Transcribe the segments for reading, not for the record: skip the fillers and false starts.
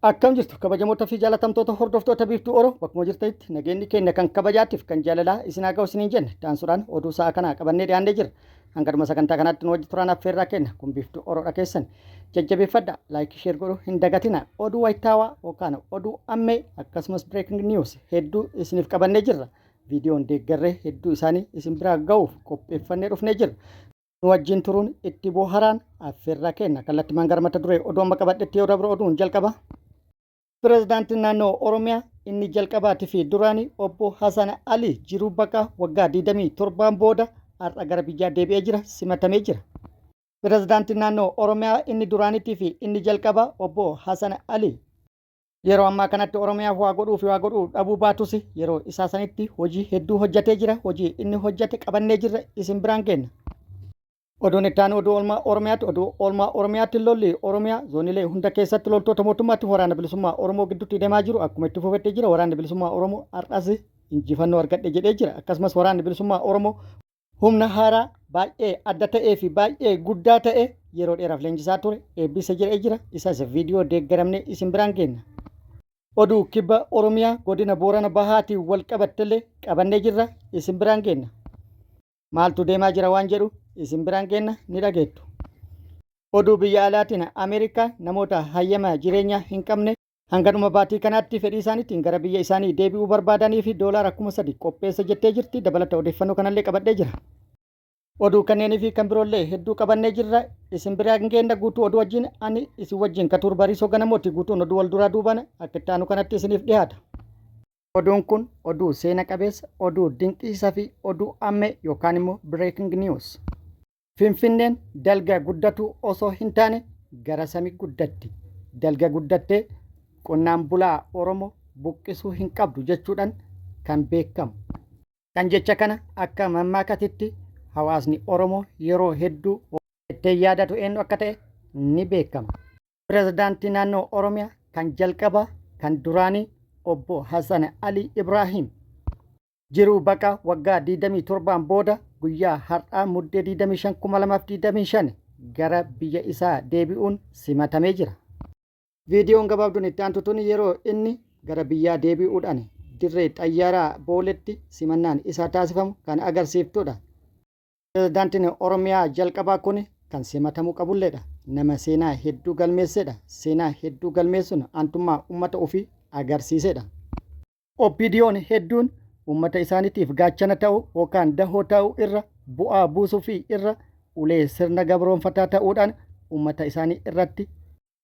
Akkam jirtu kabajamoota fi jaalatamtoota hordoftoota Biiftuu Oro, bakkuma jirtanitti nageenyi keenya kan kabajaatiif kan jaalalaa isin haa ga'u isiniin jenna. Daansuudhaan oduu sa'a kanaa qabannee dhiyaannee jira. Hanga dhuma sagantaa kanaatti nu wajji turaan affeerraa kenna. Kun Biiftuu Oroodha keessan. Jajjabeeffadha. Like, share godhuu hin dagatina. Oduu wayitaawaa yookaan oduu ammee akkasumas breaking news hedduu isiniif qabannee jirra. Viidiyoon deeggarree hedduu isaanii isin biraa ga'uuf qopheeffannee dhufnee jirra. Nu wajjin turuun itti booharaan affeerraa kenna. Kallattimaan gara mata duree oduu amma qabadhetti yoo dabru oduun jalqaba. Pireezidaantiin naannoo Oromiyaa inni jalqabaatii fi duraanii obbo Hasan Ali jiruu baqaa waggaa 27 booda har'a gara biyyaa deebi'ee jira, simatamee jira. Pireezidaantiin naannoo Oromiyaa inni duraaniitii fi inni jalqabaa obbo Hasan Ali yeroo ammaa kanatti Oromiyaaf waa godhuu fi waa godhuu dhabuu baatus yeroo isaa sanitti hojii hedduu hojjetee jira. Hojii inni hojjete qabannee jirra, isin biraan geenna. Oduun itti aanu oduu oolmaa Oromiyaatti. Oduu oolmaa Oromiyaatti lolli Oromiyaa zoonilee hunda keessatti loltoota mootummaatti waraana bilisummaa Oromoo gidduutti deemaa jiru akkuma itti fufetti jira. Waraanni bilisummaa Oromoo har'as injifannoo argadhe jedhee jira. Akkasumas waraanni bilisummaa Oromoo humna haaraa baay'ee adda ta'ee fi baay'ee guddaa ta'e yeroo dheeraaf leenjisaa ture eebbise jedhee jira. Isas viidiyoo deeggaramne isin biraan geenna. Oduu kibba Oromiyaa godina Boorana Bahaatiin wal qabattellee qabannee jirra, isin biraan geenna. Maaltu deemaa jira waan jedhu isin biraan geenna, ni dhageettu. Oduu biyya alaatiin Ameerikaa namoota hayyama jireenyaa hin qabne hanga dhuma baatii kanaatti fedhii isaaniitiin gara biyya isaanii deebi'uu barbaadanii fi doolaara 3000 qopheessa jettee jirti. Dabalata odeeffannoo kanallee qabadhee jira. Oduu kanneenii fi kan biroollee hedduu qabannee jirra. Isin biraan geenna guutuu oduu wajjin ani isin wajjin Katuur Bariisoo Ganamooti. Guutuun oduu wal duraa duubaan akka itti aanu kanatti isiniif dhiyaata. Oduun kun oduu seena qabeessa, oduu dinqisiisaa fi oduu ammee yookaan immoo breaking news. Finfinneen dalga guddatuu osoo hin taane gara samii guddatti. Dalga guddattee qonnaan bulaa Oromoo buqqisuu hin qabdu jechuudhaan kan beekamu. Kan jecha kana akka mammaakatitti hawaasni Oromoo yeroo hedduu jettee yaadatu eenyu akka ta'e ni beekama. Pirezidaantii naannoo Oromiyaa kan jalqabaa kan duraanii obbo Hassan Ali Ibraahiim jiruu baqaa waggaa 27n booda guyyaa har'aa Muddee 25 2025 gara biyya isaa deebi'uun simatamee jira. Viidiyoon gabaabduun itti aantu tun yeroo inni gara biyyaa deebi'uudhaan dirree xayyaaraa Booletti simannaan isaa taasifamu kan agarsiiftudha. Pirezidaantiin Oromiyaa jalqabaa kun kan simatamuu qabulleedha. Nama seenaa hedduu galmeessedha. Seenaa hedduu galmeessuun aantummaa uummata ofii agarsiisedha. OPDOn hedduun uummata isaaniitiif gaachana ta'uu yookaan dahoo ta'uu irra bu'aa buusuufii irra ulee sirna gabroonfataa ta'uudhaan uummata isaanii irratti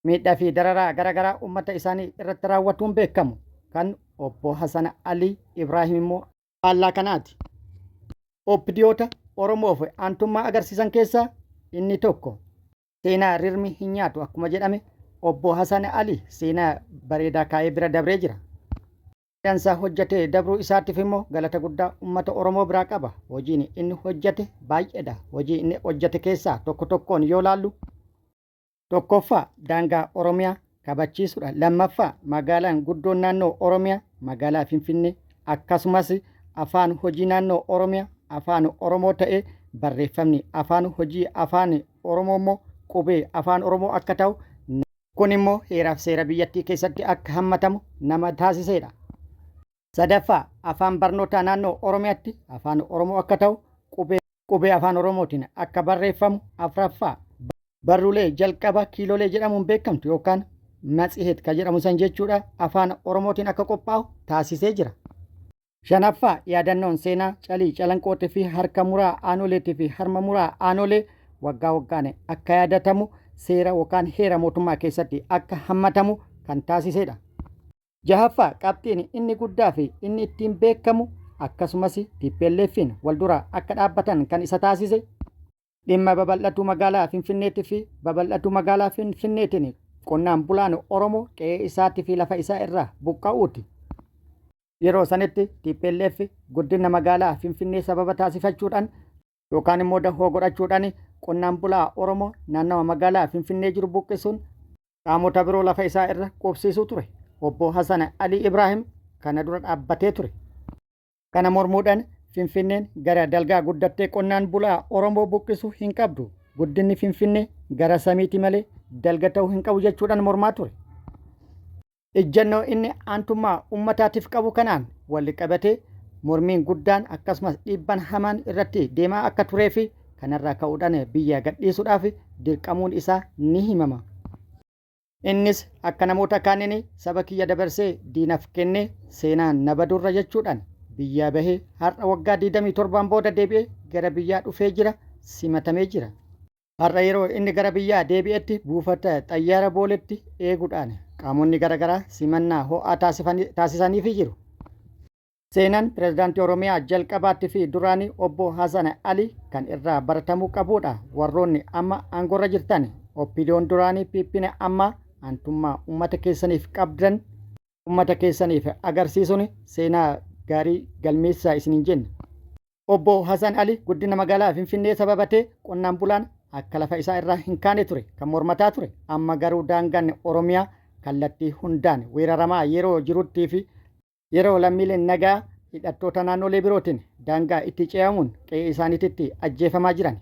miidhaa fi dararaa gara garaa uummata isaanii irratti raawwatuun beekamu. Kan obbo Hasan Alii Ibraahim immoo faallaa kanaati. OPDOta Oromoof aantummaa agarsiisan keessaa inni tokko. Seenaa rirmi hin nyaatu akkuma jedhame obbo Hasan Ali seenaa bareedaa kaa'ee bira dabree jira. Dansaa hojjetee dabruu isaatiif immoo galata guddaa uummata Oromoo biraa qaba. Hojiin inni hojjete baay'eedha. Hojii inni hojjete keessaa tokko tokkoon yoo laallu, tokkoffaa daangaa Oromiyaa kabachiisuudha. Lammaffaa magaalaan guddoon naannoo Oromiyaa magaalaa Finfinnee akkasumas afaan hojii naannoo Oromiyaa afaan Oromoo ta'ee barreeffamni afaan hojii afaan Oromoo immoo qubee afaan Oromoo akka ta'u, kun immoo heeraaf seera biyyattii keessatti akka hammatamu nama taasiseedha. Sadaffaa afaan barnootaa naannoo Oromiyaatti afaan Oromoo akka ta'u qubee afaan Oromootiin akka barreeffamu. Afraffaa barruulee jalqaba kiilolee jedhamuun beekamtu yookaan matsiheet kan jedhamu san jechuudha afaan Oromootiin akka qophaa'u taasisee jira. Shanaffaa yaadannoon seenaa Calii Calanqootii fi harka muraa Aanoleetii fi harma muraa Aanolee waggaa waggaan akka yaadatamu seera yookaan heera mootummaa keessatti akka hammatamu kan taasisedha. Jahaffaa qabxiin inni guddaa fi inni ittiin beekamu akkasumas TPLF'n wal dura akka dhaabbatan kan isa taasise dhimma babal'atuu magaalaa Finfinneetii fi babal'atuu magaalaa Finfinneetiin qonnaan bulaan Oromoo qe'ee isaatii fi lafa isaa irraa buqqa'uuti. Yeroo sanitti TPLF guddina magaalaa Finfinnee sababa taasifachuudhaan yookaan immoo dahoo godhachuudhaan qonnaan bulaa Oromoo naannawa magaalaa Finfinnee jiru buqqisuun qaamota biroo lafa isaa irra qubsiisuu ture. Obbo Hasan Ali Ibrahim kana dura dhaabbatee ture. Kana mormuudhaan Finfinneen gara dalgaa guddattee qonnaan bulaa Oromoo buqqisuu hin qabdu. Guddinni Finfinnee gara samiiti malee dalga ta'uu hin qabu jechuudhaan mormaa ture. Ijjannoo inni aantummaa uummataatiif qabu kanaan wal qabatee mormiin guddaan akkasumas dhiibban hamaan irratti deemaa akka turee fi kanarraa ka'uudhaan biyya gadhiisuudhaaf dirqamuun isaa ni himama. Innis akka namoota kaaniin saba kiyya dabarsee diinaf kennee seenaan na badurra jechuudhaan biyyaa bahee har'a waggaa 27 booda deebi'ee gara biyyaa dhufee jira, simatamee jira. Har'a yeroo inni gara biyyaa deebi'etti buufata xayyaara Booletti eeguudhaan qaamonni garaagaraa simannaa ho'aa taasisaniifii jiru. Seenaan pirezidaantii Oromiyaa jalqabaatti fi duraanii obbo Hasan Ali kan irraa baratamuu qabudha. Warroonni amma aangoorra jirtan OPDOn duraanii PPn amma aantummaa uummata keessaniif qabdan uummata keessaniif agarsiisuun seenaa gaarii galmeessaa isiniin jenna. Obbo Hasan Ali guddina magaalaa Finfinnee sababatee qonnaan bulaan akka lafa isaa irraa hin kaane ture kan mormataa ture. Amma garuu daangaan Oromiyaa kallattii hundaan weeraramaa yeroo jiruttii fi yeroo lammiileen nagaa hidhattoota naannolee birootiin daangaa itti ce'amuun qe'ee isaaniititti ajjeefamaa jiran.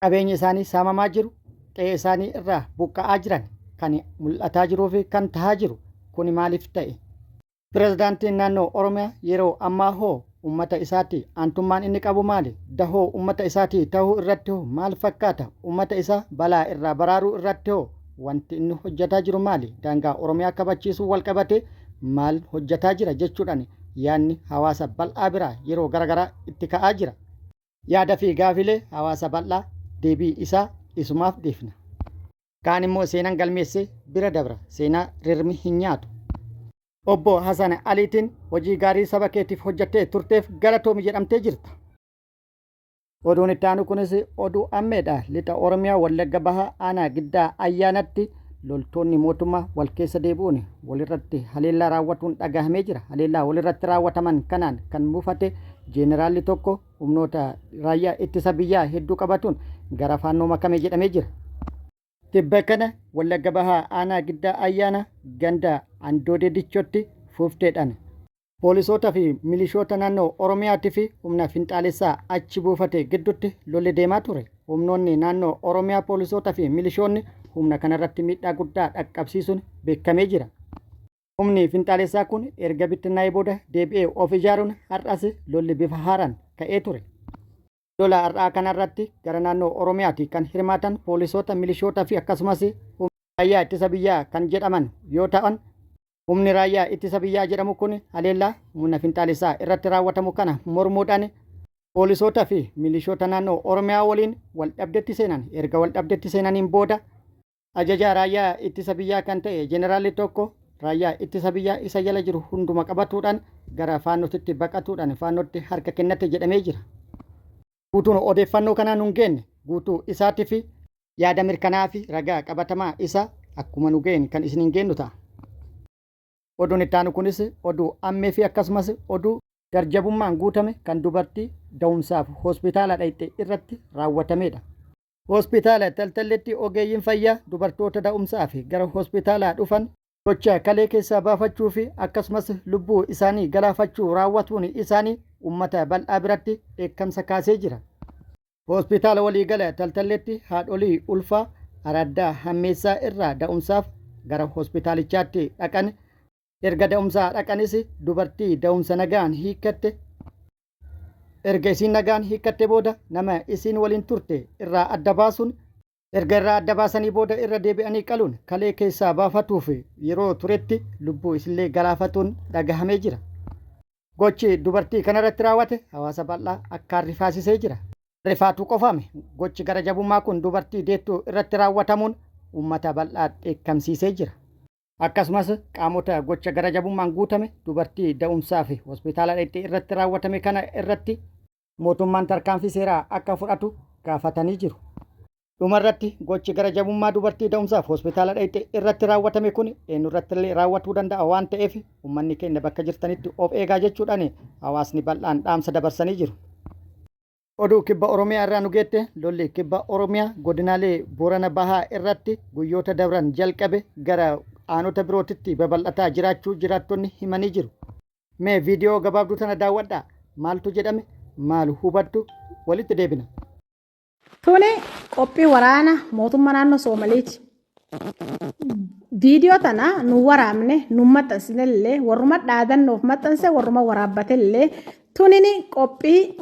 Qabeenyi isaanii saamamaa jiru, qe'ee isaanii irraa buqqa'aa jiran kan mul'ataa jiruu fi kan tahaa jiru kuni maaliif ta'e? Pirezidaantiin naannoo Oromiyaa yeroo ammaa hoo uummata isaatti aantummaan inni qabu maali? Dahoo uummata isaatii tahuu irratti hoo maal fakkaata? Uummata isaa balaa irraa baraaruu irratti hoo wanti inni hojjetaa jiru maali? Daangaa Oromiyaa kabachiisuu wal qabatee maal hojjetaa jira jechuudhaan yaadni hawaasa bal'aa biraa yeroo garaagaraa itti ka'aa jira. Yaada fi gaafilee hawaasa bal'aa deebii isaa isumaaf dhiifna. Kaan immoo seenaan galmeessee bira dabra. Seenaa rirmi hin nyaatu. Obbo Hasan Aliitiin hojii gaarii saba keetiif hojjettee turteef galatoomi jedhamtee jirta. Oduun itti aanu kunis oduu ammeedha. Lixa Oromiyaa Wallagga Bahaa aanaa Giddaa Ayyaanatti loltoonni mootummaa wal keessa deebi'uun walirratti haleellaa raawwatuun dhagahamee jira. Haleellaa walirratti raawwataman kanaan kan mufate jeeneraalli tokko humnoota raayyaa ittisa biyyaa hedduu qabatuun gara faannoo makame jedhamee jira. Tibba kana Wallagga Bahaa aanaa Giddaa Ayyaana ganda Andoodee Dichootti fuufteedhaan poolisoota fi milishoota naannoo Oromiyaatii fi humna finxaalessaa achi buufate gidduutti lolli deemaa ture. Humnoonni naannoo Oromiyaa poolisoota fi milishoonni humna kanarratti miidhaa guddaa dhaqqabsiisuun beekamee jira. Humni finxaalessaa kun erga bittinnaa'ee booda deebi'ee of ijaaruun har'as lolli bifa haaraan ka'ee ture. Lola har'aa kanarratti gara naannoo Oromiyaati kan hirmaatan poolisoota, milishoota fi akkasumas humna raayyaa ittisa biyyaa kan jedhaman yoo ta'an, humni raayyaa ittisa biyyaa jedhamu kun haleellaa humna finxaalessaa irratti raawwatamu kana mormuudhaan poolisoota fi milishoota naannoo Oromiyaa waliin wal dhabdetti seenan. Erga wal dhabdetti seenaniin booda ajajaa raayyaa ittisa biyyaa kan ta'e jeneraalli tokko raayyaa ittisa biyyaa isa jala jiru hunduma qabatuudhaan gara faannootitti baqatuudhaan faannootti harka kennate jedhamee jira. Guutuun odeeffannoo kanaa nun geenne guutuu isaatii fi yaada mirkanaa fi ragaa qabatamaa isaa akkuma nu ga'een kan isiniin geennu ta'a. Oduun itti aanu kunis oduu ammee fi akkasumas oduu garjabummaan guutame kan dubartii da'umsaaf hospitaala dhayxe irratti raawwatamedha. Hospitaala Taltalletti ogeeyyiin fayyaa dubartoota da'umsaaf gara hospitaalaa dhufan gocha kalee keessaa baafachuu fi akkasumas lubbuu isaanii galaafachuu raawwatuun isaanii uummata bal'aa biratti dheekkamsa kaasee jira. Hospitaala waliigala Taltalletti haadholii ulfaa araddaa hammeessaa irraa da'umsaaf gara hospitaalichaatti dhaqan, erga da'umsaa dhaqanis dubartii da'umsa nagaan hiikkatte, erga isiin nagaan hiikkatte booda nama isiin waliin turte irraa adda baasuun, erga irraa adda baasanii booda irra deebi'anii qaluun kalee keessaa baafatuuf yeroo turetti lubbuu isillee galaafatuun dhagahamee jira. Gochi dubartii kanarratti raawwate hawaasa bal'aa akkaan rifaasisee jira. Rifaatuu qofame gochi gara jabummaa kun dubartii deettuu irratti raawwatamuun uummata bal'aa dheekkamsiisee jira. Akkasumas qaamota gocha gara jabummaan guutame dubartii da'umsaa fi hospitaala dhaqxee irratti raawwatame kana irratti mootummaan tarkaanfii seeraa akka fudhatu gaafatanii jiru. Dhumarratti gochi gara jabummaa dubartii da'umsaaf hospitaala dhaqxee irratti raawwatame kun eenyurrattillee raawwatuu danda'a waan ta'eef uummanni keenya bakka jirtanitti of eegaa jechuudhaan hawaasni bal'aan dhaamsa dabarsanii jiru. Oduu kibba Oromiyaa irraa nu geette, lolli kibba Oromiyaa godinaalee Boorana Bahaa irratti guyyoota dabran jalqabe gara aanota birootitti babal'ataa jiraachuu jiraattonni himanii jiru. Mee viidiyoo gabaabduu tana daawwadhaa. Maaltu jedhame? Maal hubattu? Walitti deebina. Tuni qophii waraana mootummaa naannoo Soomaliiti. Viidiyoo tana nu waraabne nu maxxansinellee, warruma dhaadannoof maxxanse, warruma waraabbatellee, tunini qophii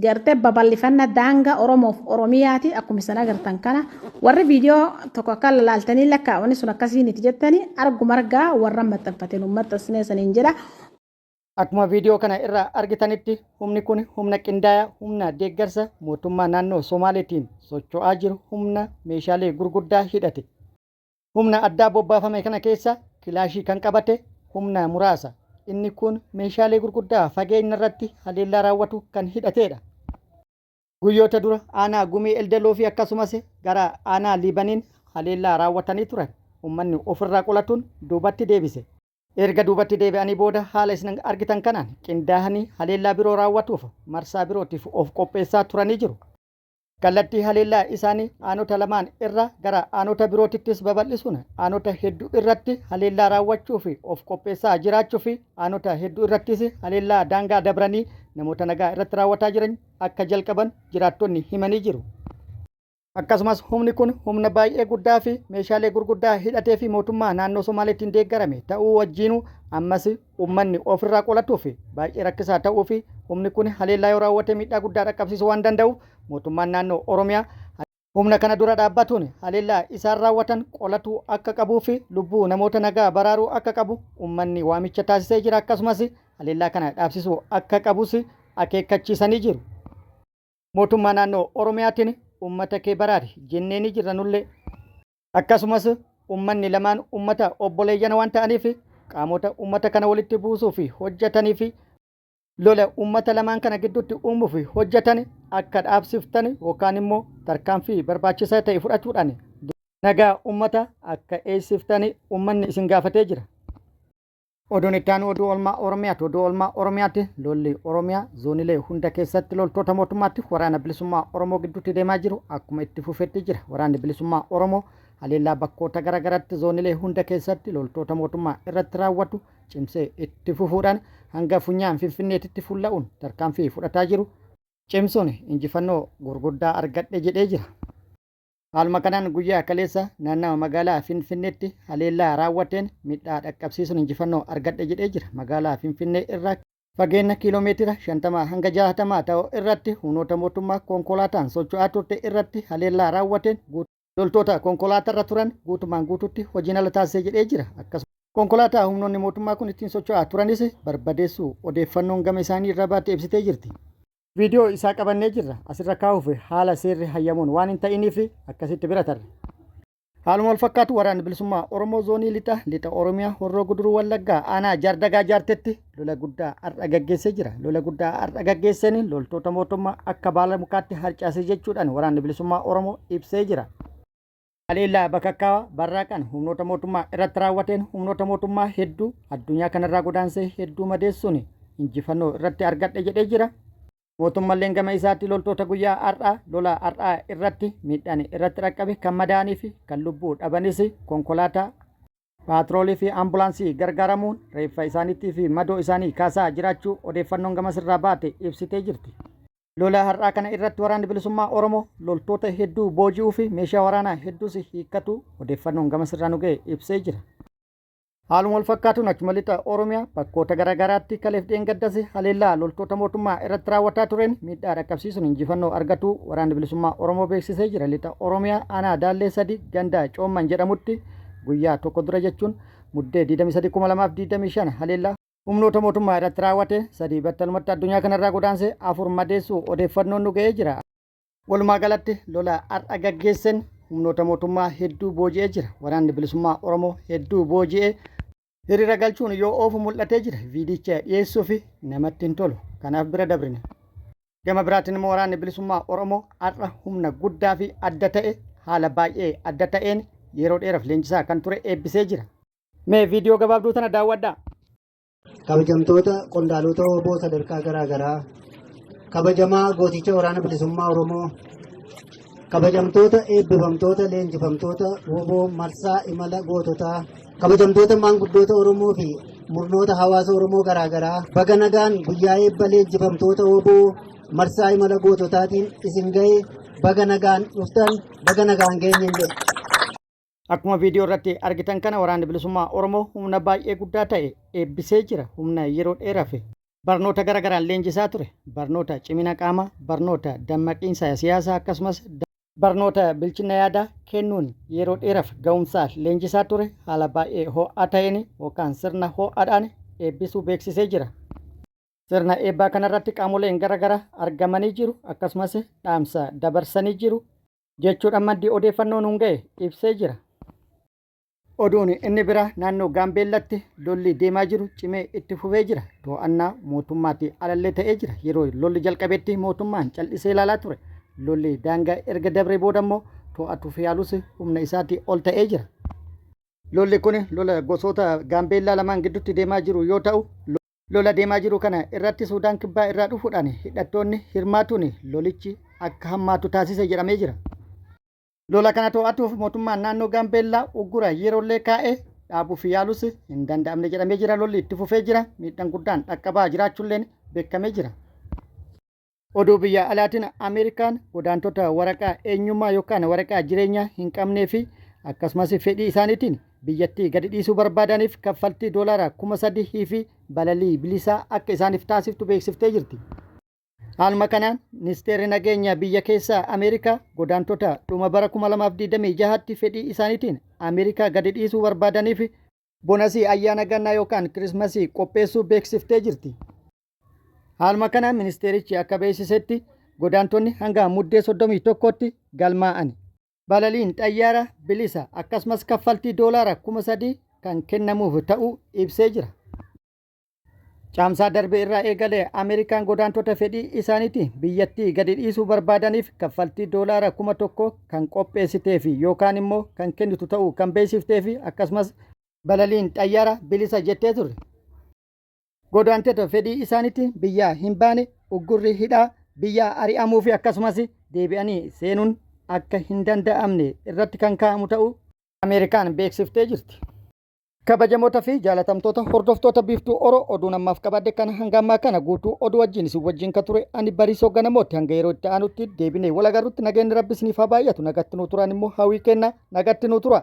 gartee babal'ifannaa daangaa Oromoof Oromiyaati. Akkuma isin agartan kana, warri viidiyoo tokko akka laaltanii lakkaa'anii sun akkasiiniti jettanii arguma argaa warra maxxanfate nu maxxansine saniin jedha. Akkuma viidiyoo kana irraa argitanitti, humni kun humna qindaa'aa, humna deeggarsa mootummaa naannoo Somaaleetiin socho'aa jiru, humna meeshaalee gurguddaa hidhate. Humna addaa bobbaafame kana keessa kilaashii kan qabate humna muraasa. Inni kun meeshaalee gurguddaa fageenya irratti haleellaa raawwatu kan hidhateedha. Guyyoota dura aanaa Gumii Eldaloo fi akkasumas gara aanaa Liibaniin haleellaa raawwatanii turan. Uummanni ofirraa qolatuun duubatti deebise. Erga duubatti deebi'anii booda haala isin argitan kanaan qindaa'anii haleellaa biroo raawwatuuf marsaa birootiif of qopheessaa turanii jiru. Kallattii haleellaa isaanii aanota lamaan irra gara aanota birootittis babal'isuun aanota hedduu irratti haleellaa raawwachuu fi of qopheessaa jiraachuu fi aanota hedduu irrattis haleellaa daangaa dabranii namoota nagaa irratti raawwataa jiran akka jalqaban jiraattonni himanii jiru. Akkasumas humni kun humna baay'ee guddaa fi meeshaalee gurguddaa hidhatee fi mootummaa naannoo Somaaleetiin deeggarame ta'uu wajjiinuu, ammas uummanni ofirraa qolatuu fi baay'ee rakkisaa ta'uu fi humni kun haleellaa yoo raawwate miidhaa guddaa dhaqqabsiisuu waan danda'uuf, mootummaan naannoo Oromiyaa humna kana dura dhaabbatuun haleellaa isaan raawwatan qolatuu akka qabuu fi lubbuu namoota nagaa baraaruu akka qabu uummanni waamicha taasisee jira. Akkasumas haleellaa kana dhaabsisuu akka qabus akeekkachiisanii jiru. Mootummaa naannoo Oromiyaatiin uummata kee baraari jennee ni jirra nullee. Akkasumas uummanni lamaan uummata obboleeyyan waan ta'aniif, qaamota uummata kana walitti buusuu fi hojjetanii fi lola uummata lamaan kana gidduutti uumuuf hojjetan akka dhaabsiftan yookaan immoo tarkaanfii barbaachisaa ta'e fudhachuudhaan nagaa uummata akka eegsiftan uummanni isin gaafatee jira. Oduun itti aanu oduu oolmaa Oromiyaati. Oduu oolmaa Oromiyaatti, lolli Oromiyaa zoonilee hunda keessatti loltoota mootummaatti Waraana Bilisummaa Oromoo gidduutti deemaa jiru akkuma itti fufetti jira. Waraanni Bilisummaa Oromoo haleellaa bakkoota garaagaraatti zoonilee hunda keessatti loltoota mootummaa irratti raawwatu cimsee itti fufuudhaan hanga funyaan Finfinneetitti fulla'uun tarkaanfii fudhataa jiru cimsuun injifannoo gurguddaa argadhe jedhee jira. Haaluma kanaan guyyaa kaleessa naannawa magaalaa Finfinneetti haleellaa raawwateen miidhaa dhaqqabsiisuun injifannoo argadhe jedhee jira. Magaalaa Finfinnee irraa fageenya kiiloomeetira 50 hanga 60 ta'u irratti humnoota mootummaa konkolaataan socho'aa turte irratti haleellaa raawwateen loltoota konkolaatarra turan guutumaan guututti hojiin ala taasisee jedhee jira. Akkasumas konkolaataa humnoonni mootummaa kun ittiin socho'aa turanis barbadeessuu odeeffannoon gama isaanii irraa baate ibsitee jirti. Viidiyoo isaa qabannee jirra. Asirra kaa'uuf haala seerri hayyamuun waan hin ta'iniif akkasitti bira tarre. Haaluma wal fakkaatu Waraanni Bilisummaa Oromoo zoonii lixa lixa Oromiyaa Horroo Guduruu Wallaggaa aanaa Jaardagaa Jaartetti lola guddaa har'a gaggeessee jira. Lola guddaa har'a gaggeesseen loltoota mootummaa akka baala mukaatti harcaasee jechuudhaan Waraanni Bilisummaa Oromoo ibsee jira. Haleellaa bakakkaa barraaqaan humnoota mootummaa irratti raawwateen humnoota mootummaa hedduu addunyaa kanarraa godaansee hedduu madeessuun injifannoo irratti argadhe jedhee jira. Mootummalleen gama isaatti loltoota guyyaa har'aa lola har'aa irratti miidhaan irratti dhaqqabe, kan madaa'anii fi kan lubbuu dhabanis konkolaataa paatroolii fi ambulaansii gargaaramuun reeffa isaaniitii fi madoo isaanii kaasaa jiraachuu odeeffannoon gamasirraa baate ibsitee jirti. Lola har'aa kana irratti Waraanni Bilisummaa Oromoo loltoota hedduu booji'uu fi meeshaa waraanaa hedduus hiikkatu odeeffannoon gamasirraa nu ga'e ibsee jira. Haaluma wal fakkaatuun achuma lixa Oromiyaa bakkoota garaagaraatti kaleef dheengaddas haleellaa loltoota mootummaa irratti raawwataa tureen miidhaa dhaqqabsiisuun injifannoo argatu Waraanni Bilisummaa Oromoo beeksisee jira. Lixa Oromiyaa aanaa Daallee Sadi ganda Coomman jedhamutti guyyaa tokko dura, jechuun Muddee 23,2025, haleellaa humnoota mootummaa irratti raawwate sadii battalumatti addunyaa kanarraa godaansee afur madeessuu odeeffannoon nu ga'ee jira. Walumaa galatti lola har'a gaggeessen humnoota mootummaa hedduu booji'ee jira. Waraanni Bilisummaa Oromoo hedduu booji'ee hiriira galchuun yoo oofu mul'atee jira. Viidicha dhiyeessuu fi namatti hin tolu. Kanaaf bira dabrine. Gama biraatiin immoo Waraanni Bilisummaa Oromoo har'a humna guddaa fi adda ta'e, haala baay'ee adda ta'een yeroo dheeraaf leenjisaa kan ture eebbisee jira. Mee viidiyoo gabaabduu tana daawwadhaa. Kabajamtoota qondaalota WBO sadarkaa garaa garaa, kabajamaa gooticha Waraana Bilisummaa Oromoo, kabajamtoota eebbifamtoota leenjifamtoota WBO marsaa imala goototaa, kabajamtoota maanguddoota Oromoo fi murnoota hawaasa Oromoo garaa garaa, baga nagaan guyyaa eebba leenjifamtoota WBO marsaa imala goototaatiin isin ga'e, baga nagaan dhuftan, baga nagaan geenye jedhu. Akkuma viidiyoo irratti argitan kana Waraanni Bilisummaa Oromoo humna baay'ee guddaa ta'e eebbisee jira. Humna yeroo dheeraaf barnoota gara garaan leenjisaa ture. Barnoota cimina qaamaa, barnoota dammaqiinsa siyaasaa akkasumas barnoota bilchina yaadaa kennuun yeroo dheeraaf ga'umsaa leenjisaa ture haala baay'ee ho'aa ta'een yookaan sirna ho'aadhaan eebbisuu beeksisee jira. Sirna eebbaa kanarratti qaamoleen gara garaa argamanii jiru akkasumas dhaamsa dabarsanii jiru jechuudhaan maddi odeeffannoo nuun ga'e ibsee jira. Oduun inni biraa naannoo Gaambeellatti lolli deemaa jiru cimee itti fufee jira. To'annaa mootummaatii alallee ta'ee jira. Yeroo lolli jalqabetti mootummaan cal'isee ilaalaa ture. Lolli daangaa erga dabree booda immoo to'atuuf yaalus humna isaatii ol ta'ee jira. Lolli kun lola gosoota Gaambeellaa lamaan gidduutti deemaa jiru yoo ta'u, lola deemaa jiru kana irratti Suudaan Kibbaa irraa dhufuudhaan hidhattoonni hirmaatuun lolichi akka hammaatu taasise jedhamee jira. Lola kana to'atuuf mootummaan naannoo Gaambeellaa uggura yeroollee kaa'e dhaabuuf yaalus hin danda'amne jedhamee jira. Lolli itti fufee jira. Miidhaan guddaan dhaqqabaa jiraachuulleen beekamee jira. Oduu biyya alaatiin Ameerikaan godaantota waraqaa eenyummaa yookaan waraqaa jireenyaa hin qabnee fi akkasumas fedhii isaaniitiin biyyattii gadi dhiisuu barbaadaniif kaffaltii doolaara 3,000 fi balalii bilisaa akka isaaniif taasiftu beeksiftee jirti. Haaluma kanaan Ministeerri Nageenya biyya keessaa Ameerikaa godaantota dhuma bara 2026tti fedhii isaaniitiin Ameerikaa gadi dhiisuu barbaadaniif bonasii ayyaana gannaa yookaan kirismasii qopheessuu beeksiftee jirti. Haaluma kanaan ministeerichi akka beeksisetti godaantonni hanga Muddee 31tti galmaa'an. Balaliin xayyaara bilisa akkasumas kaffaltii doolaara 3,000 kan kennamuuf ta'uu ibsee jira. Caamsaa darbe irraa eegalee Ameerikaan godaantota fedhii isaaniitiin biyyattii gadi dhiisuu barbaadaniif kaffaltii doolaara 1,000 kan qopheessitee fi yookaan immoo kan kennitu ta'uu kan beeksiftee fi akkasumas balaliin xayyaara bilisa jettee turre. Godaantota fedhii isaaniitiin biyyaa hin baane uggurri hidhaa biyyaa ari'amuu fi akkasumas deebi'anii seenuun akka hin danda'amne irratti kan kaa'amu ta'uu Ameerikaan beeksiftee jirti. Kabajamoota fi jaalatamtoota hordoftoota Biiftuu Oro oduun ammaaf qabadhe kana hanga ammaa kana guutuu oduu wajjin isin wajjin ka ture ani Bariisoo Ganamootti hanga yeroo itti aanutti deebinee wal agarrutti nageenyi Rabbi isiniif haa baay'atu nagatti nuu turaan immoo hawwii kenna nagatti nuu tura.